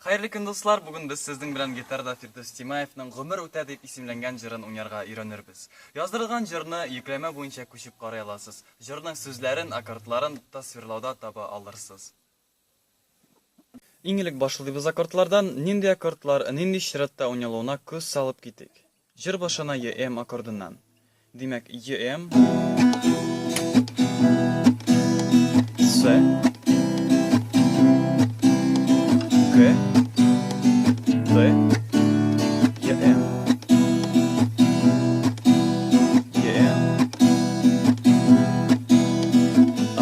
Хәерле көн, дуслар! Бүген без сезнең белән гитарада Фирдүс Тимаевның Гомер үтә дип исемләнгән җырын уйнарга өйрәнербез. Яздырылган җырны йөкләмә буенча күчеп карый аласыз. Җырның сүзләрен, аккордларын тасвирлауда таба алырсыз. Иң элек башлыйбыз аккордлардан. Нинди аккордлар нинди чиратта уйналуына күз салып китик. Җыр башына ЕМ аккордыннан. Димәк, ЕМ, С, К, Т, ЕМ, ЕМ, А,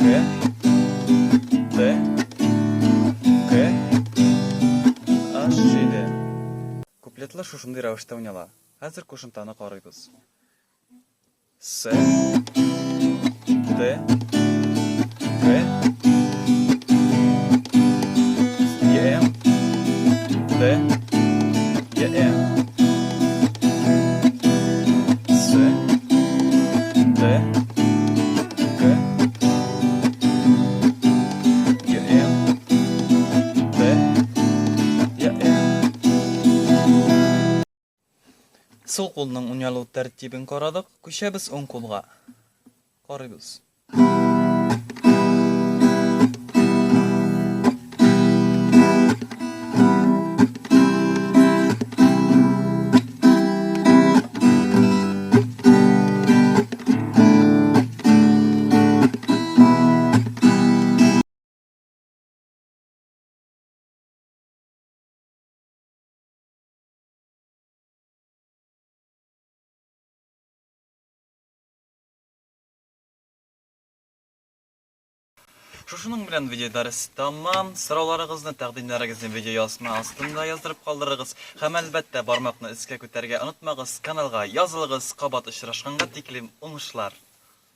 К, Т, К, H, 7. Куплетлар шушындый рәвештә уйнала. Хәзер кушымтаны карыйбыз. С, Т, К, Е, М, Т, Е, М. С, Т, К, Е, М, Т, Е, М. Сул кулның уйналу тәртибен карадык. Күчәбез уң кулга. Карыйбыз. Шушының белән видеодәрес тәмам. Сорауларыгызны, тәкъдимнәрегезне видеоязма астында яздырып калдырыгыз. Һәм әлбәттә, бармакны өскә күтәрергә онытмагыз, каналга язылыгыз. Кабат очрашканга тиклем уңышлар!